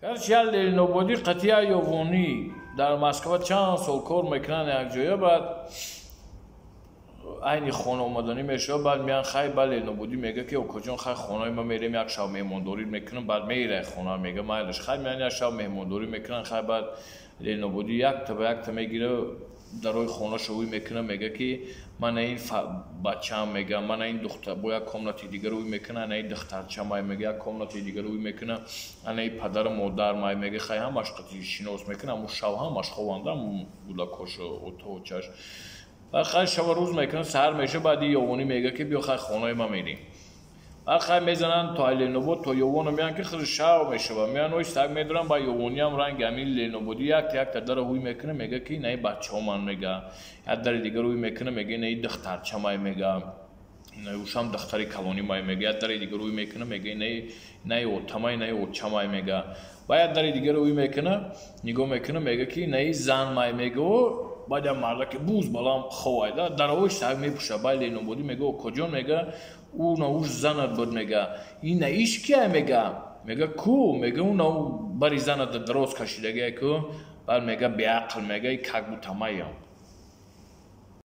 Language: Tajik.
Короче, як ленинободӣ қатъия ёвонӣ дар Москва чанд сол кор мекунанд якҷоя. Баъд айни хона омаданӣ мешавад. Баъд меян, хай, ба ленинободӣ мега, ки окоҷон, хай, хонаи ма мерем, як шаб меҳмондорӣ мекунам. Баъд меирай хона, мега, майлаш. Хай, меян, як шаб меҳмондорӣ мекунанд. Хай, баъд ленинободӣ якта ба якта мегира, дарои хонаша ӯй мекуна, мега, ки мана ин бачаам, мега, мана ин духтар, бо як комнати дигар ӯй мекуна, ана ин духтарчамай, мега, як комнати дигар ӯй мекуна, ана ин падару модармай, мега. Хай, ҳамаш қати шинос мекуна. Ҳамун шав ҳамаш хованда, ҳамун гудакошу оточаш. Баъд, хай, шава рӯз мекунад, саҳар меша. Баъди ёвонӣ мега, ки биё, хай, хонаи ма мерем. Баъд, хай, мезананд то Ленинобод, то Ёвоно меян, ки хеле шав мешава. Меян, ой, саг медоранд. Ба ёвониам ранги ҳамин ленинободӣ якта якта дара ҳуй мекуна, мега, ки наи бачаҳоман, мега. Як дари дигар ҳуй мекуна, мега, наи духтарчамай, мега, ушам духтари калонимай, мега. Як дари дигар ҳуй мекуна, мега, наи отамай, наи отчамай, мега. Ба як дари дигар ҳуй мекуна, нигоҳ мекуна, мега, ки наи занмай, мега. Баъд як мардаке буз балам ховайда, даровои саг мепӯша. Баъд ленинободӣ мега: «Окоҷон, мега, ӯ науш занат буд, мега, ин наиш кия?» Мега, ку, мега, ӯ нау бари занат дароз кашидагия ку. Баъд мега: «Беақл, мега, и как будто маям».